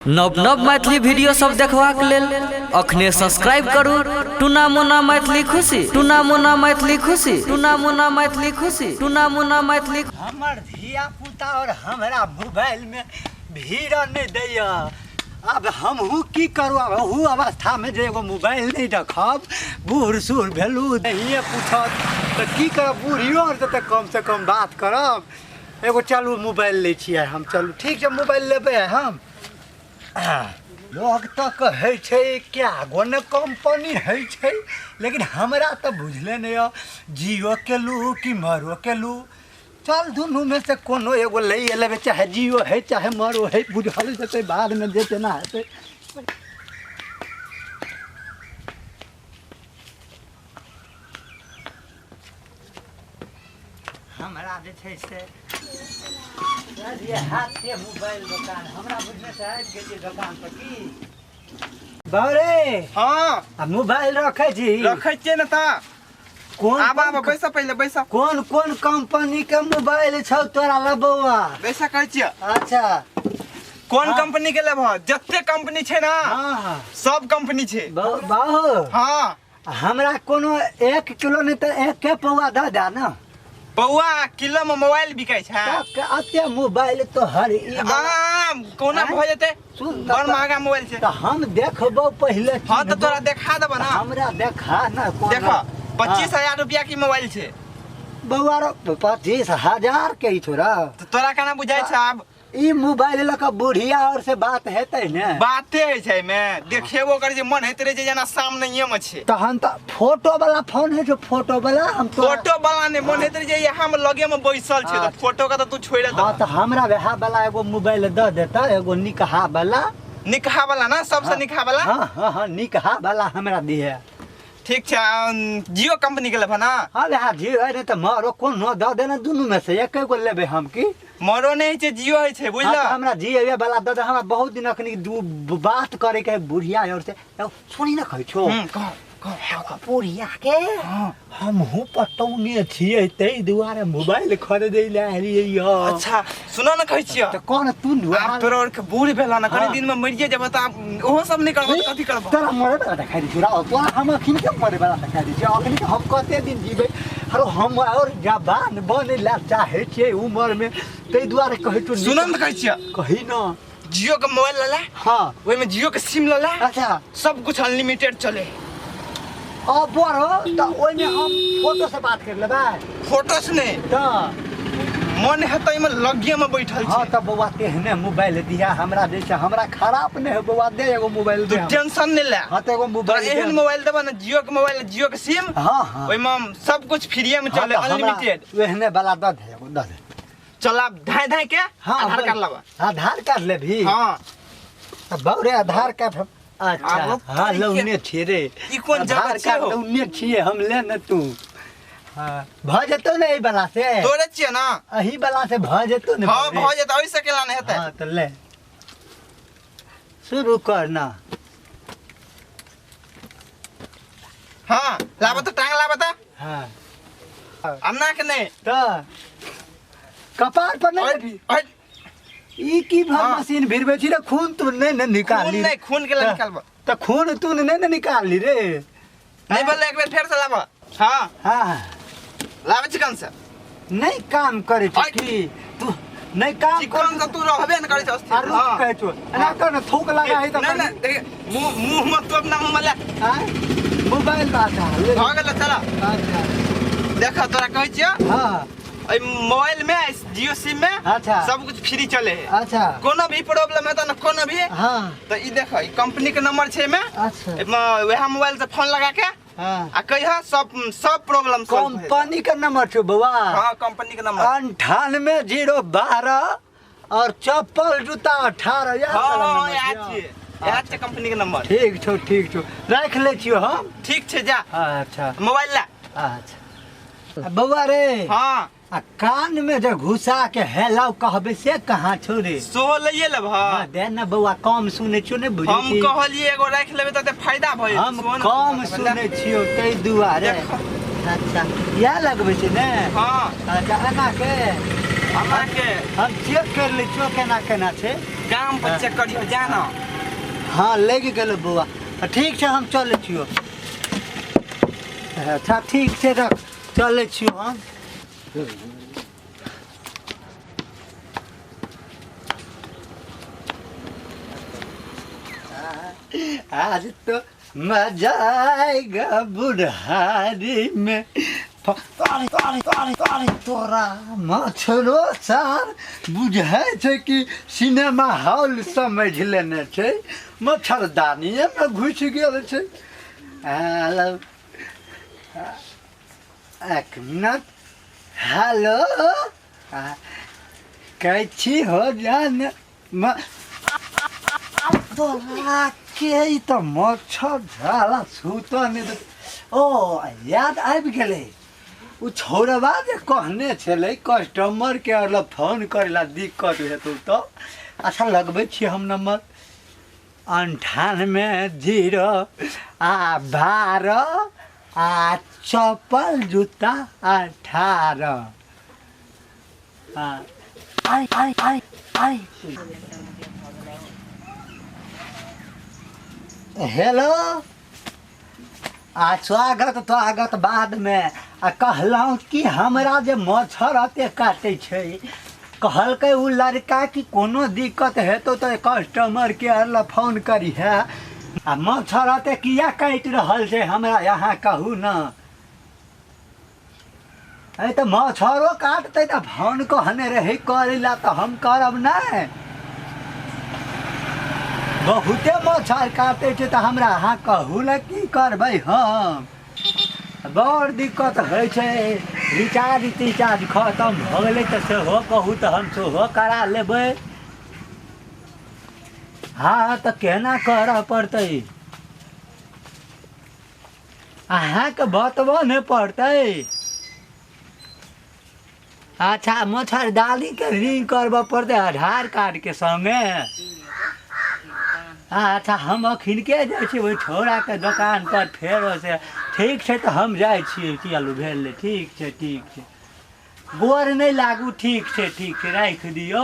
नव नव मैथिली वीडियो सब देखबाक लेल अखने सब्सक्राइब करू टूना मुना मैथिली खुशी, टूना मुना मैथिली खुशी, टूना मुना मैथिली खुशी, टूना मुना मैथिली। हमर धिया पुता और हमरा मोबाइल में भीड़ नहीं दैया। अब हमहू की करू, अब ओहू अवस्था में जे एगो मोबाइल नहीं रखब, बूढ़ सूढ़ भेलू नहिए पूछत तऽ की करब, बूढ़ियो आर से तऽ कम से कम बात करब। एगो चलू मोबाइल लै छियै हम, चलू ठीक छै मोबाइल लेबै हम। लोग तऽ कहै छै कए गो ने कंपनी होइ छै, लेकिन हमरा तऽ बुझले नहि यऽ जियो के लू कि मरो के लू। चल दुनू में से कोनो एगो लैए लेबै, चाहे जियो है चाहे मरो है, बुझल जेतै बाद में जे जेना हेतै। हमरा जे छै से हाथ के मोबाइल दोकान हमरा बुझने से आबि गेलियै दोकान पर की बारे। हाँ आ मोबाइल रखै छी? रखै छियै ने तऽ। कोन आब आब बैसा, पहिले बैसा। कोन कोन कंपनी के मोबाइल छौ तोरा लग बौआ? बैसा कहै छियै। अच्छा कोन कंपनी के लेबह? जते कंपनी छै ना हाँ सब कंपनी छै। बाहो हाँ हमरा कोनो 1 किलो नहीं तऽ 1 पौआ दऽ दे ना। पौआ किलो में मोबाइल बिकै छै। अते मोबाइल तो हर कोना भऽ जेतै, सुन बड़ महंगा मोबाइल छै। तऽ हम देखबौ पहिले। हाँ तऽ तोरा देखा देबो ना। हमरा देखा ना। देख 25,000 रुपया की मोबाइल छै बौआ। 25,000 के ई थोड़ा तऽ तोरा केना बुझाइ छै? आब ई मोबाइल लऽ कऽ बुढ़िया और से बात हेतै ने? बाते होइ छै एहिमे, देखेबो करै छै मन होइत रहै छै जेना सामनेये मे छै। तहन तऽ फोटो वाला फोन होइ छै, फोटो वाला। हम फोटो वाला नहि, मन होइत रहै छै यहाँ मे लगे मे बैसल छै तऽ फोटो के तऽ तू छोड़ि दह। हाँ तऽ हमरा वएह वाला एगो मोबाइल दऽ देता, एगो निकहा वाला। निकहा वाला ना, सबसँ निकहा वाला? हाँ हाँ हाँ निकहा वाला हमरा दिहे। ठीक छै। जियो कंपनी के लेबह ना? हाँ वएह जियो है, नहीं तऽ मरो कोनो दऽ देना, दुनू में से एक गो लेबै हम। की मरो नहि होइ छै, जियो होइ छै, बुझलह? हमरा जियो वाला दऽ दे। हमरा बहुत दिन अखनी दू बात करे के है बुढ़िया और से। सुनी ना कहै छौ बुढ़िया के हमहूँ पटौने छियै ताहि दुआरे मोबाइल खरीदै लए एलियै यऽ। अच्छा सुनऽ ने कहै छियै। तऽ कह ने तू। आब तोरा आरके बूढ़ भेला ना, कनी दिन में मरिए जेबह तऽ आब ओहो सब नहि करबह तऽ कथी करबह? तोरा मरे वाला देखाइ दै छियौ, तोरा हम अखन के मरे वाला देखाइ दै छियौ। अखन के हम कते दिन जीबै? आरो हम और जवान बनै लए चाहै छियै उमर में, ताहि दुआरे कहै छौ। सुनऽ ने कहै छियै। कही न। जियो के मोबाइल लला। हाँ ओहिमे जियो के सिम लला। अच्छा सब कुछ अनलिमिटेड चले। अब बड़ो तऽ ओहिमे हम फोटो से बात कर लेबै? फोटो से नहि तऽ मन हेतै एहिमे लगे मे बैठल हाँ छै। तऽ बौआ तेहने मोबाइल दिहा हमरा, जे छै हमरा खराब नहि है बौआ, दे एगो मोबाइल तू दे। टेंशन नहि ले। हाँ तऽ एगो मोबाइल एहन मोबाइल देबह ने, जियो के मोबाइल जियो के सिम। हाँ हाँ ओहिमे सब कुछ फ्रीए मे चले, अनलिमिटेड। ओहने वाला दऽ दे, एगो दऽ दे। चल आब धाय धाय के आधार कार्ड लेबह। आधार कार्ड लेबही? हाँ तऽ बौरे आधार कार्ड। अच्छा हाँ लौने छियै रे। ई कोन जगह छै? लौने छियै हम, ले ने तू। हाँ भऽ जेतौ ने एहि वाला से? तोरे छियै ना? एहि वाला से भऽ जेतौ ने? हाँ भऽ जेतौ, एहि से केला नहि हेतै। हाँ तऽ ले शुरू कर ना। हाँ लाबऽ तऽ टांग लाबऽ तऽ। हाँ अन्ना के नहि तऽ कपार पर नहि लेबही? ई की भर मशीन भिरबै छी रे? खून तू नहि ने निकालली? खून नहि, खून के ला निकालबऽ तऽ खून तू नहि ने निकालली रे? नहि बोलले, एक बेर फेर से लाबऽ। हाँ हाँ लाबै चिकन से नहि काम करै छै की तू? नहि काम चिकन से तू रहबे ने करै छै अस्थिर। हाँ कहै छौ एना कर ने, थूक लगा है तऽ। नहि नहि देख मुँह मुँह मे तू अपना मुँह मे ले। आँय मोबाइल बात है भऽ गेलै। चल अच्छा देख तोरा कहै छियौ। हाँ एहि मोबाइल में जियो सिम में अच्छा सब कुछ फ्री चले है। अच्छा कोनो भी प्रॉब्लम हेतौ ने कोनो भी। हाँ तऽ ई देख ई कंपनी के नंबर छै एहिमे। अच्छा एहिमे वएह मोबाइल से फोन लगा के हाँ आ कहिह सब सब प्रॉब्लम सॉल्व भऽ जेतौ। कंपनी के नंबर छौ बौआ? हाँ कंपनी के नंबर 98 012 और चप्पल जूता 18। याद हाँ वाला हाँ नंबर याद छियौ? छियै, याद छै कंपनी के नंबर। ठीक छौ ठीक छौ, राखि लै छियौ हम। ठीक छै जा। अच्छा मोबाइल ला। अच्छा बौआ रे। हाँ आ कान में जे घुसा के हेलाउ कहबै से कहाँ छौ रे? सेहो लैए लेबह? हाँ दे ने बौआ, कम सुनै छियौ ने बुझै हम छी। कहलियै एगो राखि लेबै तऽ फायदा भऽ जेतै। हम कम सुनै छियौ ताहि दुआरे। अच्छा इएह लगबै छै ने? हाँ अच्छा एना के हमरा के हम चेक कर लै छियो केना केना छै। गाम पर चेक करियो जा ना। हाँ लागि गेलै बौआ, ठीक छै हम चलै छियो। अच्छा ठीक छै रख, चलै छियो हम। आज तो मजा आएगा बुढ़ारी में। अरे अरे अरे अरे तोरा मछरो सार बुझै छै कि सिनेमा हॉल समझ लेने छै, मच्छरदानिए में घुसि गेल छै। हेलो एक मिनट, हेलो कैची हो जान तोरा के ई तऽ मच्छर झाला छूतऽ नहि देत। ओ याद आबि गेलै, ओ छौड़बा जे कहने छलै कस्टमर के मतलब फोन करै ला दिक्कत हेतौ तऽ। अच्छा लगबै छियै हम नंबर 98 0 आ 12 आ चप्पल जूता 18। हाँ आई आई आई आई हेलो आ स्वागत स्वागत बाद में। आ कहलहुँ कि हमरा जे मच्छर एते काटै छै, कहलकै ओ लड़का कि कोनो दिक्कत हेतौ तऽ कस्टमर केयर लए फोन करिहे। आ मच्छर एते किया काटि रहल छै हमरा यहाँ कहू ने। अरे तऽ मच्छरो काटतै तऽ फोन कहने रहै करै ला तऽ हम करब नहि। बहुते मच्छर काटै छै तऽ हमरा अहाँ कहू ने की करबै हम। बड़ दिक्कत होइ छै, रिचार्ज तिचार्ज खतम भऽ गेलै तऽ सेहो कहू तऽ हम सेहो करा लेबै। हाँ तऽ केना करऽ पड़तै अहाँके बतबऽ नहि पड़तै। अच्छा मच्छरदानीके रिंग करबऽ पड़तै आधार कार्डके सङ्गे। अच्छा हम अखिनके जाइ छी ओहि छौड़ाके दोकान पर फेरो से। ठीक छै तऽ हम जाइ छियै। चलू भेलै, ठीक छै ठीक छै, गोर नहि लागू, ठीक छै ठीक छै, राखि दियौ।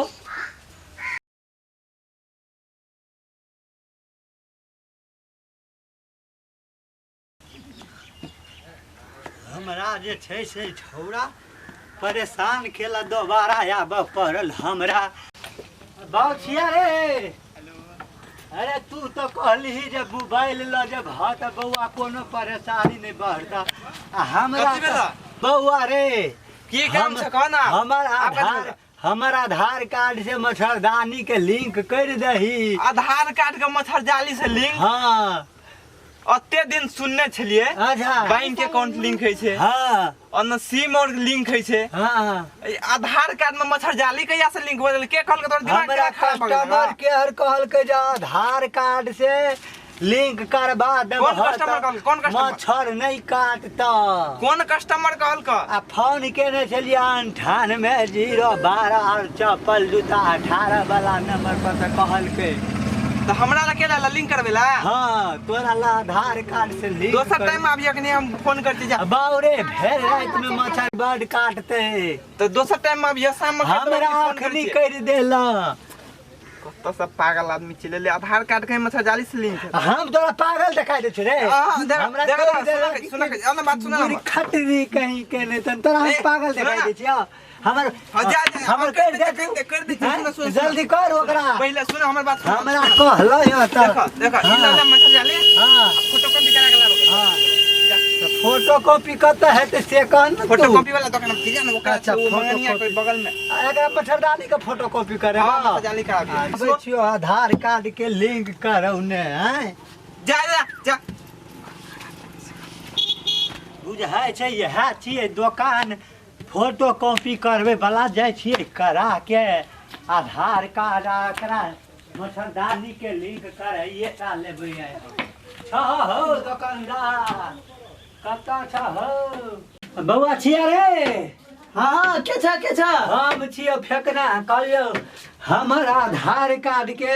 हमरा जे छै से छौड़ा परेशान केला, दोबारा आबऽ पड़ल हमरा। बाउ छिया रे, अरे तू तऽ कहलिही जे मोबाइल लऽ जेबह तऽ बौआ कोनो परेशानी नहि बढ़ता। आ हमरा कथी भेलऽ? बौआ रे की काम छै कह ना। हमर आब कथी आधार भेलऽ? हमर आधार कार्ड से मच्छरदानी के लिंक कर दही। आधार कार्ड के मच्छरजाली से लिंक? हाँ। अते दिन सुनने छलिए। अच्छा। बैंक अकाउंट लिंक है छे। हाँ। और सिम और लिंक है छे। हाँ। ए आधार कार्ड में मच्छरजाली कहिया से लिंक हो गेल? के कहलकै तोर दिमाग हमरा केना खराब भऽ गेल? कस्टमर केयर कहलकै जे आधार कार्ड से लिंक करबा देबह कोन कस्टमर तऽ कहलकै? कोन कस्टमर? मच्छर नहीं काटता। कोन कस्टमर कहलकै? आ फोन केने छलियै 98 0 12 और चप्पल जूता 18 वाला नंबर पर तऽ कहलकै। तऽ हमरा लए के ला लिंक करबे ला? हाँ तोरा ला आधार कार्ड से लिंक दोसर कर- टाइम आबि अखनी हम फोन करती जा। बाऊ रे भेर राति में मच्छर बड काटते। तऽ दोसर टाइम आबि शाम में हमरा अखनी करि देला। कतऽ सब पागल आदमी चलि एलै। आधार कार्ड के मच्छरजाली से लिंक है। हम तोरा पागल देखाइ दै छी रे। हाँ, देख- हमरा देख कहि ना, देला सुनऽ कि सुनऽ के, बात सुनऽ ना। खटरी कहीं के नहीं तन तोरा हम ए, पागल सुनऽ देखाइ ना। दै छी। हाँ, हमर हाँ, जा, जा, हमर हाँ, कहि कर दे दे, तू। कर दे, कर दे, हाँ, सुनऽ, सुनऽ, जल्दी कर ओकरा। पहिले सुन हमर बात सुन। हमरा कहलो यऽ तऽ। देखो, देखो, ई हाँ। लऽ ले मच्छरजाली। हाँ। फोटोकॉपी करा के लाबो। हाँ। तऽ फोटोकॉपी कतऽ हेतै से कह ने तू। फोटोकॉपी वाला दुकान में जा ना, ओकरा अच्छा, ओ मंगनिया फोटोकॉपी। कोई बगल में। आ, एकरा मच्छरदानी के फोटोकॉपी करे। हाँ, मच्छरदानी करा दियौ। आबै छियौ आधार कार्ड के लिंक करौ ने, आँय? जा, जा, जा। बुझाइ छै इएह छियै दोकान फोटोकॉपी करबै वाला। जाइ छियै करा के आधार कार्ड आ एकरा मच्छरदानी के लिंक करैये टा लेबै आइ हम। छह हौ दोकानदार, कतऽ छह हौ? बौआ छियै रे? हाँ, के छ, के छ? हम छियै फेकना। कहलियौ हमर आधार कार्ड के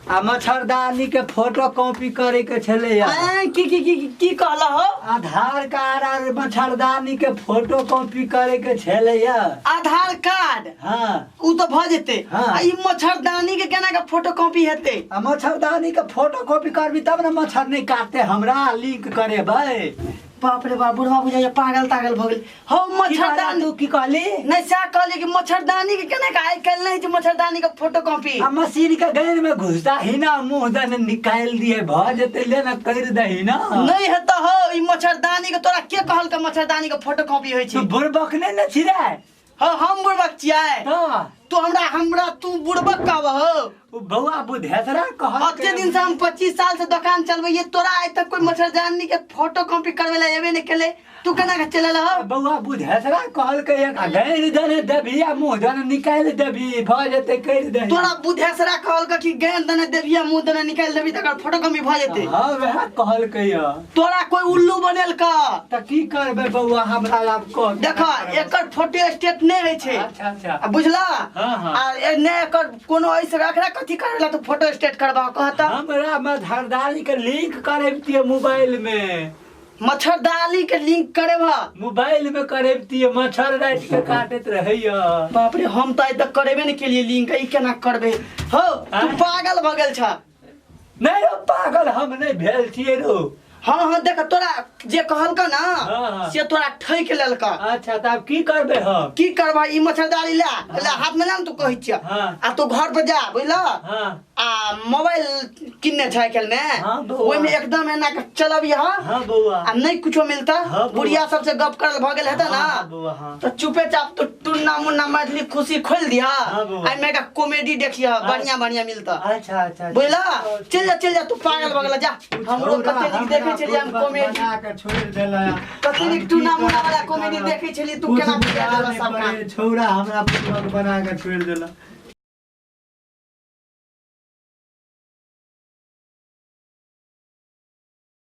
आ मच्छरदानी के फोटो कॉपी करे के छलैया। आँय, की की की की कहला हो? आधार कार्ड आर मच्छरदानी के फोटो कॉपी करे के छलैया। आधार कार्ड? हाँ। उ तो भ जेते। हाँ। आ ई मच्छरदानी के केना के फोटो कॉपी हेते? आ मच्छरदानी के फोटो कॉपी करबी तब ने मच्छर नहीं काटते, हमरा लिंक करेबै। बाप रे बाप, बुढ़वा बुझाइया पागल तागल भ गेल हौ। की कहला मच्छरदानी तू? की कहली? नहीं, सएह कहली कि मच्छरदानी के केना के आइ काल्हि नहीं छै मच्छरदानी के फोटो कॉपी। आ मशीन के गैर में घुसता ही ना, मुंह दने निकाल दिए भ जेते, ले ना कर दही ना। नहीं हेतौ हौ ई मच्छरदानी के। तोरा के कहल के मच्छरदानी के फोटो कॉपी होइ तू छै? बुड़बक नहीं ने छिरे? हौ, हम बुड़बक छियै? तो तू हमरा हमरा तू बुड़बक कहब हौ? उ बौआ बुधेसरा कहल। अते दिन से हम 25 साल से दुकान चलबैये, तोरा आइ तक कोई मच्छरदानी के फोटो कॉपी करवे ला एबे नहीं केले, तू केना के चलल हौ? बौआ बुधेसरा कहल के एक गैर दने देबी आ मुंह दने निकाल देबी, भ जेते, कर दही। तोरा बुधेसरा कहल के कि गेंद दने देबिया मुंह दने निकाल देबी तकर फोटो कॉपी भ जेते? हाँ, वएह कहल के य। तोरा कोई उल्लू बनेल का। त की करबै बौआ, हमरा आब कह। देख, एकर फोटो स्टेट नहीं होइ छै। अच्छा अच्छा। आ बुझला? हाँ, हाँ। आ ने एकर कोनो ऐसे एकरा कथी करेला तू फोटो स्टेट करबा कहता? हमरा मच्छरदानी के लिंक करेबतियै मोबाइल में। मच्छरदानी के लिंक करेबा? मोबाइल में करेबतियै, मच्छर राति के काटैत रहैया। बाप रे, हम तऽ आइ तक करेबे नहीं केलिए लिंक, ई केना करबे हो? तू आँय? पागल भऽ गेल छ। नहीं रो, पागल हम नहीं भेल छियै रो। हाँ हाँ, देख, तोरा जे कहलक ना हाँ, हाँ। से तोरा ठकि लेलक। अच्छा, तऽ आब की करबै हम? की करबा, ई मच्छरदानी ला ला हाथ में ला ने, तू कहै छियै। हाँ। आ तू घर पर जा, बुझल? हाँ। आ मोबाइल किनने छै आइ काल्हि में? हाँ, बौआ। ओहिमे एकदम एना के चलबिह। हाँ बौआ। आ नहीं कुछो मिलता, हाँ, बौआ। बुढ़िया सबसे गप करल भऽ गेल हेतै ना? हाँ, बौआ, हाँ। तो चुपे चाप तू टुन्ना मुन्ना मैथिली खुशी खोल दिया। हाँ, बौआ। आ मेगा कॉमेडी देखिया, बढ़िया बढ़िया मिलता। अच्छा अच्छा। बुझला? चल जा, चल जा, तू पागल भऽ गेल, जा। हमरो कते नीक देखै छलियै हम कॉमेडी, बना के छोड़ि देला। कते नीक टुन्ना मुन्ना वाला कॉमेडी देखै छलियै, तू केना बुझा देलह सब काम। छौड़ा हमरा बुड़बक बना के छोड़ि देला।